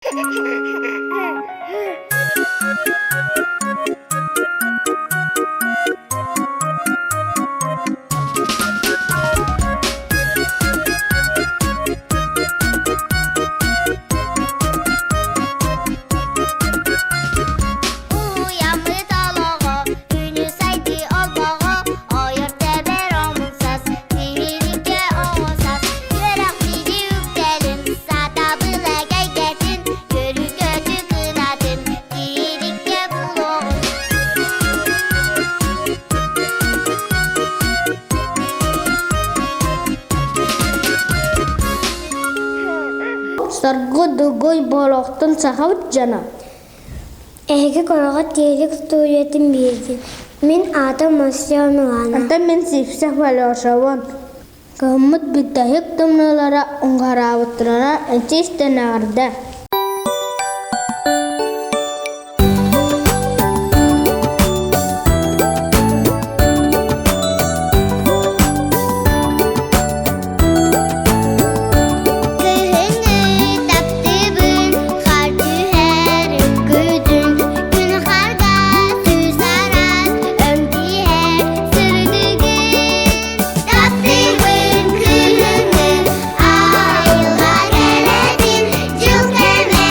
Уйаммыт олоҕо, күнү сайдыы олбоҕо, ойор тэбэр омун-сас, тиһиликкэ оҕо-сас, үөрэх биди үктэлин, сатабыл эгэйгэтин, көрү-көтү кынатын, тиһиликкэ булуоҕун. Саргы Дугуй буолуохтун сахабыт дьоно. Эһиги короҕо тиэлик устуоруйатын биэрдин. Мин аатым Мосьо Милана. Антон мин Сивцев Алешабын. Кыһыммыт бүтэһик тымныылара уҥхараабыттарына эчи истэн эҕэрдэ. Күһүҥҥү таптыыбын, хаар түһэр үҥкүүтүн, күн харга сүүс араас өҥ тиһэр сырдыгын. Таптыыбын күһүҥҥү айылҕа кэрэтин, дьыл кэмэ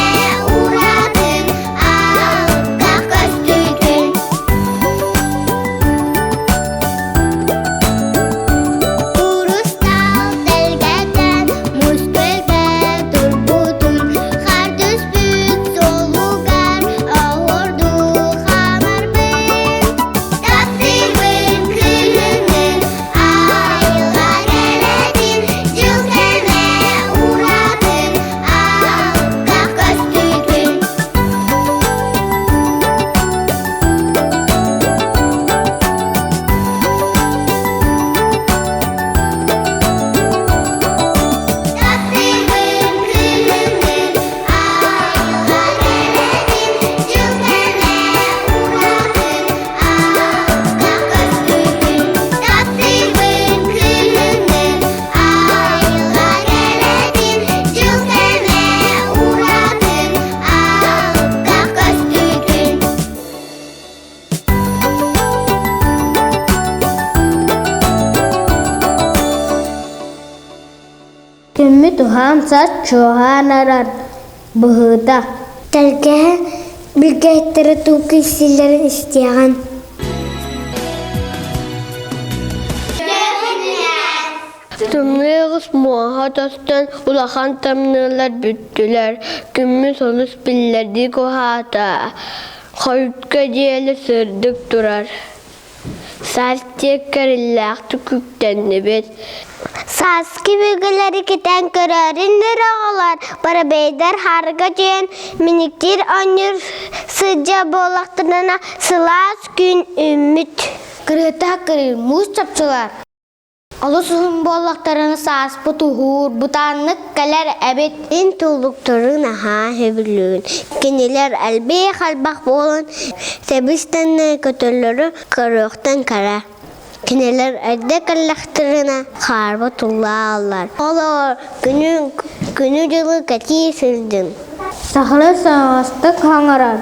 уратын, алыптаах көстүүтүн. Курустаал тэлгэтэн, муус күөлгэ турбутун, хаар түспүт суолугар оһуордуу хаамарбын. Таптыыбын күһүҥҥү айылҕа кэрэтин, дьыл кэмэ уратын, алыптаах көстүүтүн. Таптыыбын күһүҥҥү айылҕа кэрэтин, дьыл кэмэ уратын, алыптаах көстүүтүн. Таптыыбын күһүҥҥү айылҕа кэрэтин, дьыл кэмэ уратын, алыптаах көстүүтүн. Күммүт уһаан сас чуоһаан арар быһыыта. Тэлгэһэ билгэһиттэрэ тугу кэпсииллэрин истиэҕин. Тымныы оҕус муоһа тостон улахан тымныылар бүттүлэр, күммүт олус биллэрдик уһаата, хойукка диэри сырдык турар. Саас тиэккэриллээхтик үктэннибит. Сааскы бүгүлэри кэтээн көрөөрүн оҕолор парабейдар хаарга түһэн миниктиир оонньуур сылдьа буоллахтарына сылаас күн үүммүт. Кырыыта кырыыр муус чопчулар Олус уһун буоллахтарына сааспыт уһуур, бытааннык кэлэр эбит. Мин туллуктарын аһаа сөбүлүүн. Кинилэр элбэх-элбэх буолан тэбис-тэҥҥэ көтөллөрө көрүөхтэн кэрэ. Кинилэр эрдэ кэллэхтэринэ хаарба туллааллар. Олоор күнү күнү-дьылы кэтии сылдьын. Сахалыы саҥастык хаҥарар,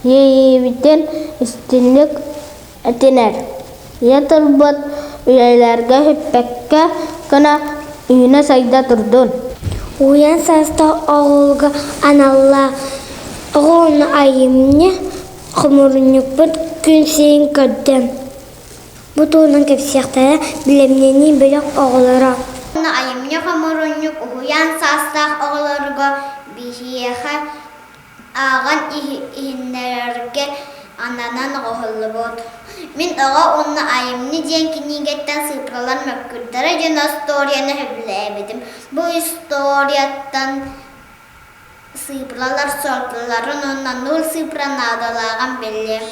иэйиибитин истинник этинэр. Ийэ тылбыт үйэлэргэ сүппэккэ гына үүнэ-сайда турдун. Уйан саастаах оҕолорго аналлаах оҕо уонна айымньы хомуурунньукпут күн сирин көрдө. Бу туһунан кэпсиэхтэрэ бэлэмнэнии бөлөх оҕолоро. Айымньы хомуурунньук уһуйаан саастаах оҕолорго биһиэхэ ааҕан иһиннэрэргэ ананан оҥоһуллубут. Мин оҕо уонна айымньы диэн кинигэттэн сыыппаралар мөккүрдэрэ диэн остуоруйаны сөбүлээбитим. Бу историяттан сыыппаралар суолталарын уонна нуул сыыппара наадалааҕын биллим.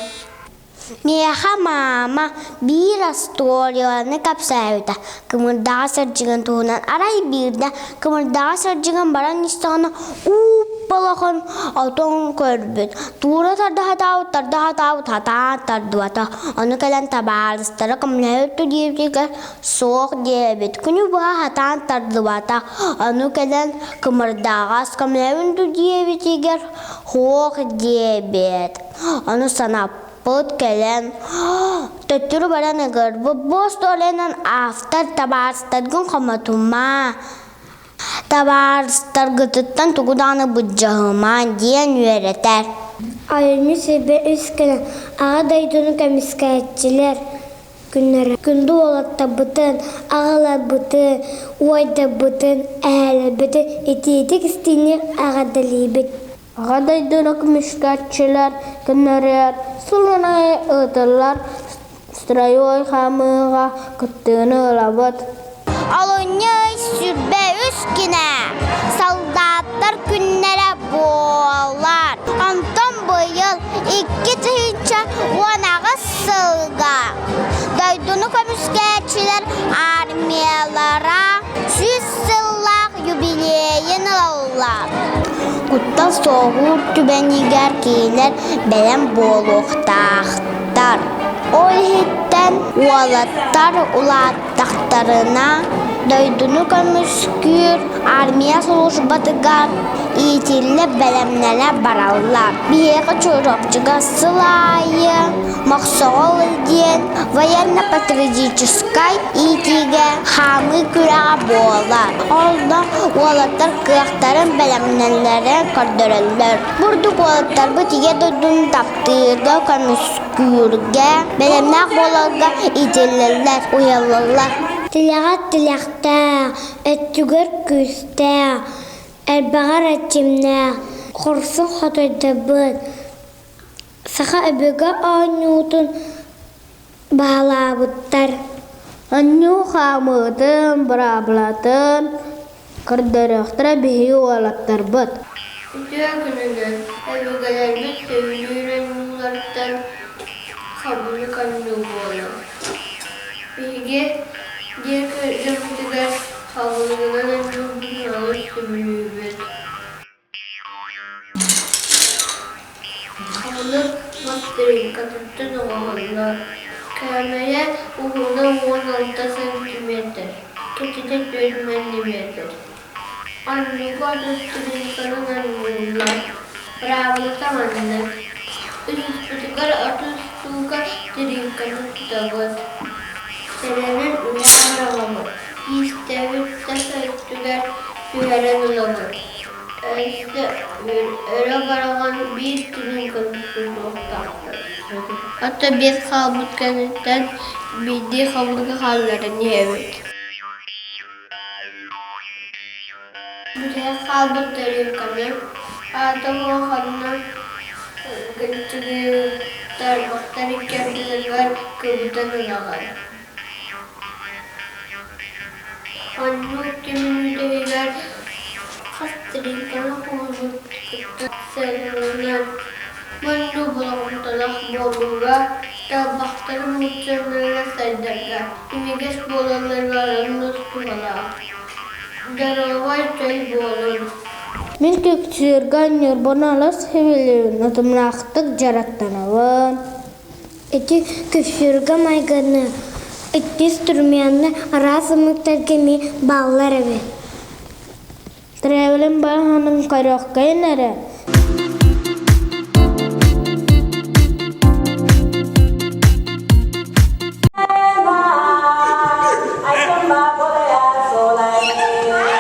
Миэхэ маама биир остуоруйаны кэпсээбитэ. Кымырдаҕас сырдьыгын туһунан арай биирдэ кымырдаҕас сырдьыгын баран истэҕинэ уу Балахан отон көрбүт. Туура тарда сатаабыт, тарда сатаабыт, сатаан тардыбатах. Ону кэлэн табаарыстара көмөлөһө диэбитигэр суох диэбит. Күнү быһа сатаан тардыбатах. Ону кэлэн кымырдаҕас көмөлөһөбүн дуу диэбитигэр суох диэбит. Ону санаппыт кэлэн төттөрү баран ыҥырбыт. Бу остуоруйанан автор табаарыстаргын хомотума. Табаарыстаргытыттан тугу даҕаны былдьаһымаҥ диэн үөрэтэр. Айымньы сүбэ үс күнэ Аҕа дойдуну көмүскээччилэр күннэрэ күндү уолаттарбытын, аҕаларбытын, убайдарбытын, эһээлэрбитин итиитик истиҥник эҕэрдэлиибит. Аҕа дойдуну көмүскээччилэр күннэригэр сылын аайы ыытыллар строевой хаамыыга кыттыыны ылабыт. Олунньу 23 күнэ солдаттар күннэрэ буолар. Онтон быйыл 2018 сылга дойдуну көмүскээччилэр армиялара 100 сыллаах юбилейын ылаллар. Куттал соҕуур түгэнигэр кинилэр бэлэм буолуохтаахтар. Ол иһиттэн уолаттар улааттахтарына дойдуну көмүскүүр армия службатыгар иитиллэ бэлэмнэнэ бараллар. Биһиэхэ Чурапчыга сыл аайы Мохсоҕол диэн военно-патриотическай иитиигэ хаамыы күрэҕэ буолар. Онно уолаттар кыахтарын бэлэмнэнэллэрин көрдөрөллөр. Бурдук уолаттарбыт Ийэ дойдуну таптыырга, көмүскүүргэ, бэлэмнээх буоларга иитиллэллэр, уһуйаллар. Тилэҕэр тилэхтээх, өттүгэр күүстээх, элбэҕэр эрчимнээх, хорсун хотойдорбут, Саха өбүгэ оонньуутун баһылаабыттар. Оонньуу хаамыытын, быраабылатын көрдөрүөхтэрэ биһиги уолаттарбыт. Үтүө күнүнэн өбүгэлэрбит сөбүлүүр оонньууларыттан хабылык оонньуу буолар. Биһиги дьиэ дьоммутугар хабылыгынан оонньуурбутун олус сөбүлүүбүт. Хабылык мас тырыыҥкатыттан оҥоһуллар, кээмэйэ уһуна 16 сантиметр, кэтитэ 4 миллиметр. Оннугу отут тырыыҥканан оҥоһуллар. Быраабылата маннык: үсүспүтүгэр 30 устуука тырыыҥканы тутабыт, сэрэнэн уҥа быраҕабыт, киистэбит тас өттүгэр түһэрэн ылабыт. Өссө өрө бараҕын биир күнүн көрсүһүөхтээхпит. Хата биэс хаалбыт кэнниттэн биирдии хабылыгы хаалларан иһэбит. Бүтэһик хаалбыт тарелканы аата улаханна тарбахтар икки ардыларыгар кыбытан ылаҕын. Оннук түмүлүгэр хас тарелканы куурбуткуттан сыаналанар. Манна болҕомтолоох буолууга, тарбахтары мууччалыыра сайдарга, имигэс буолалларыгар олус туһалаах. Доруобай чөл буолун! Мин Күксүүргэ Ньурбаны олус сөбүлүүбүн, утумнаахтык дьарыктанабын. Ити күпсүүргэ майгыны, ити инструменны араас омуктарга эмиэ бааллар эбит. Тревелин бааһынын көрүөххүн эрэ.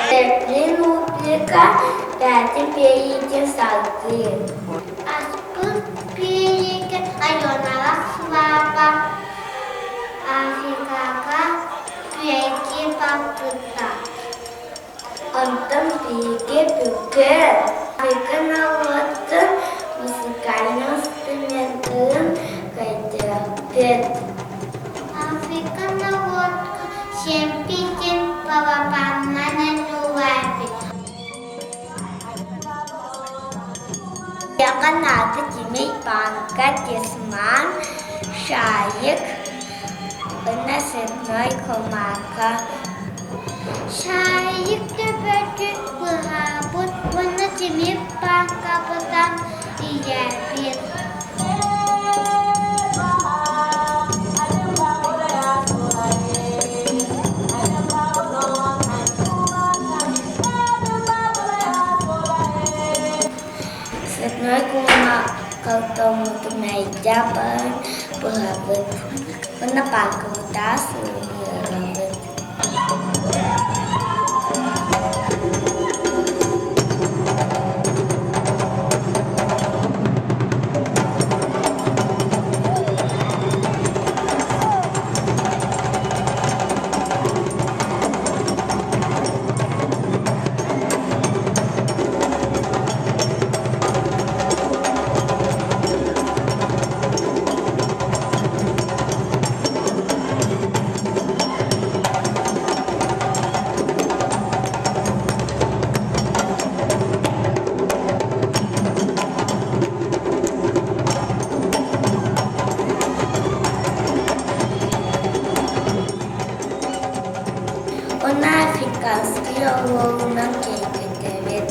Республика пятым периодин салгыы. Аспыт пиэрийгэ Аленаҕа Слава Африкаҕа күөйгэ барбыта. Онтон биһиги бүгүн Африка норуотун музыкальнай инструментын көрдүөхпүт. Африка норуотун сэмпитин балапанынан ойуулаабыт. Наада Тимей Панка, Тесман, Шайык, Насыпной Кумака. Шайык төбөтүн быһаабыт уонна тимир паакабытын ийэбит. Цветной кулуна калтаммытын мэйдээн баран быһабыт уонна паакабытаа сууйабыт. Уонна африканскай оруолунан киэргэтэбит.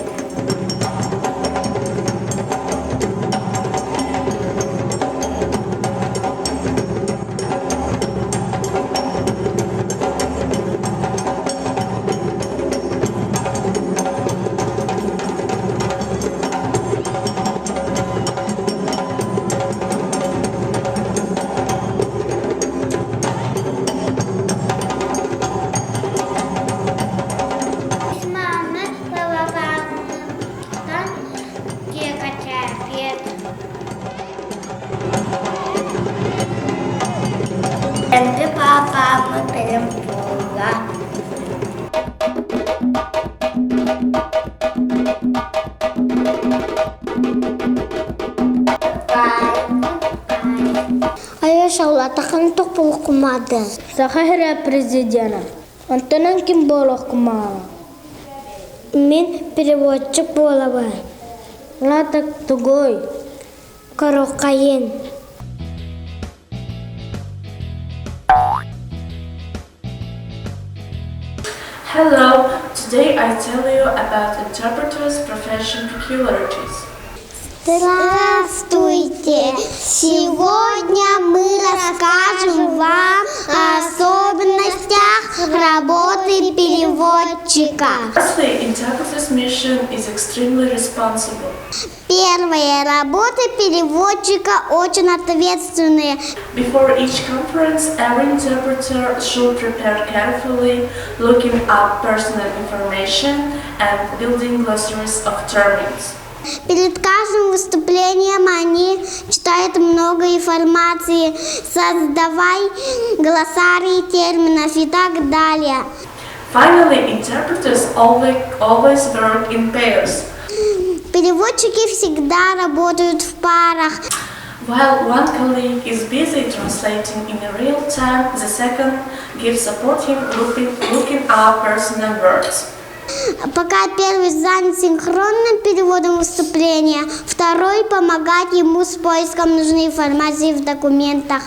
Маама балабаанынан киэкэчээпиэт. Энди паапааммыт бэлэм буолла. Айа шаулатахан туох Саха сирэ президена. Онтон ким буолуохкумаҕа? Мин переводчик буолабын. Латак тугуй? Короххайын. Hello, today I tell you about interpreters' profession peculiarities. Здравствуйте! Сегодня мы расскажем вам о особенностях работы переводчика. Firstly, interpreter's mission is extremely responsible. Первая работа переводчика очень ответственная. Before each conference, every interpreter should prepare carefully, looking up personal information and building glossaries of terms. Перед каждым выступлением они читают много информации, создавай глоссарии терминов и так далее. Finally, interpreters always, always work in pairs. Переводчики всегда работают в парах. While one colleague is busy translating in real time, the second gives support him looking, looking up personal words. Пока первый занят синхронным переводом выступления, второй помогает ему с поиском нужной информации в документах.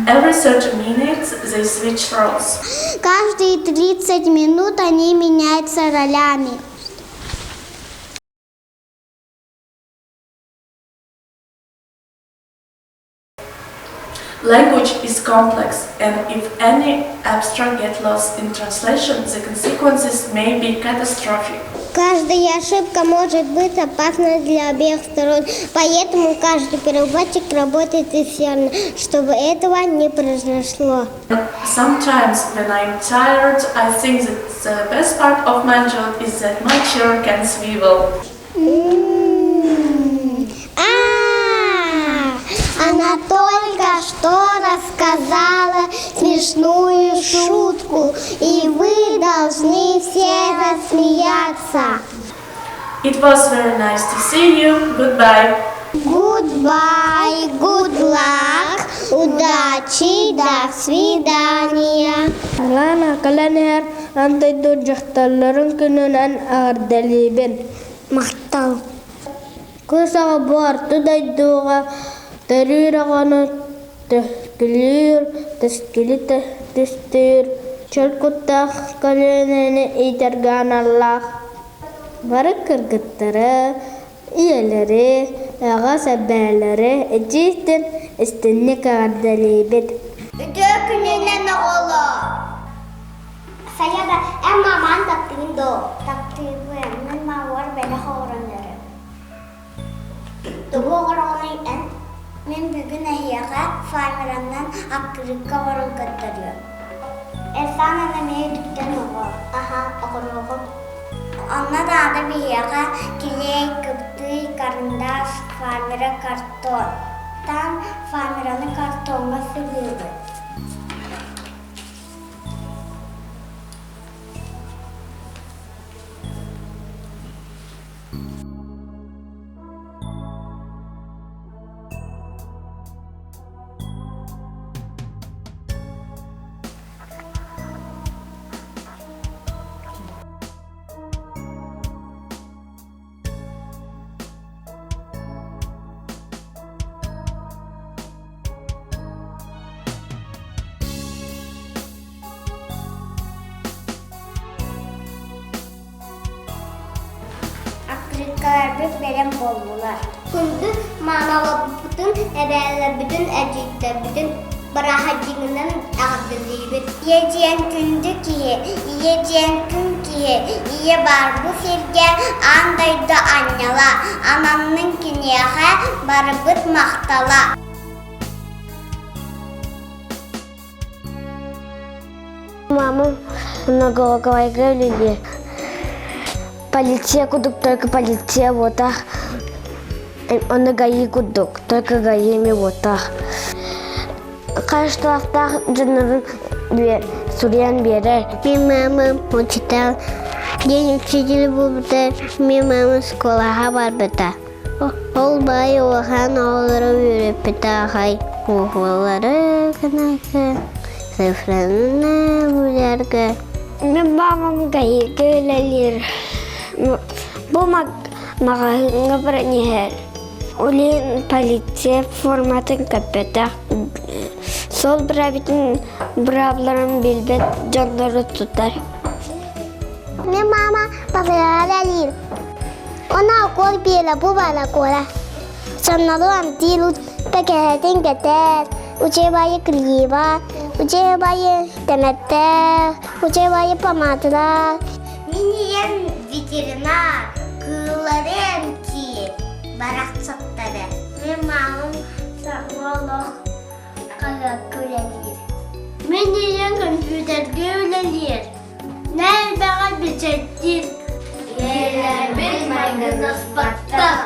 Every 30 minutes, they switch roles. Каждые 30 минут они меняются ролями. Language is complex, and if any abstract get lost in translation, the consequences may be catastrophic. Каждая ошибка может быть опасна для обеих сторон, поэтому каждый переводчик работает усердно, чтобы этого не произошло. Sometimes, when I'm tired, I think that the best part of my job is that my chair can swivel. А, она только что рассказала смешную шутку, и вы должны все рассмеяться. It was very nice to see you. Goodbye. Goodbye, good luck, удачи, до свидания. Лана кэлэн иһэр аан дойду дьахталларын күнүнэн эҕэрдэлиибин. Махтал. Кыыс аҕа бу орто дойдуга төрүүр оҕону төһкүлүүр, тэскили түстүүр, чөл куттаах көлүөнэни иитэргэ аналлаах. бары кыргыттары, ийэлэри, аҕа эбээлэри итиитин истиҥник эҕэрдэлиибит. Үтүө күнүнэн оҕолоор! Сайа эн маамаан таптыгын дуо? Таптыыбын. Мин маамабар бэлэх оҥорон эрэр. Тугу оҥороҕунуй эн? Мин бүгүн эһиэхэ фамеранан аккырыыкка оҥорон көрдөрүөм. Эрфанан эмиэ үтүктэн оҕо. Аһа, оҕоруоҕум. Онно наада биһиэхэ килиэй, кыптыый, карандаш, фамера, картон. Таан фамераны картоҥҥа сыһыыбыт. Аккырыыккаларбыт бэлэм буоллулар. Күндү маамаларбытын, эбээлэрбитин, эдьиийдэрбитин бырааһынньыгынан эҕэрдэлиибит. Ийэ диэн күндү киһи, ийэ диэн күн киһи, ийэ баар бу сиргэ аан дойду анньала, ананнын киниэхэ барыбыт махтала. Мама многоголовая үлэлиир. Полиция курдук только полиция буотах. Онно ГАИ курдук, только ГАИ эмиэ буотах. Хаһышталаахтаах дьоннорун суруйан биэрэр. Мин мамам учитель. День учителя буолбута, мин мама школаҕа барбыта. Ол баай улахан оҕолору үөрэппитэ аҕай куукулалары гынарга, цифраны билэргэ. Мин мамам гаига үлэлиир. Бу маҕаһыыҥҥа баран иһэр. Улин полиция форматын кэппэтэх. Сол быраабытын быраабыларын билбэт дьоннору тутар. Мин мама пафелалалиир. Она укол биэрэ бу бара куора. Соннору амтиир пэкэһэтин кэтэр, учебайы клиба, учебайы тэмэттэр, учебайы помадалар. Мин ийэм ветеринар, кыыллары эмтиир, барахсаттары. Мин мамам саҥа олох хаһыакка үлэлиир. Мин ийэм компьютерга үлэлиир. Элбэҕи бичэттиир. Ийэлэрбит майгыннаспаттар.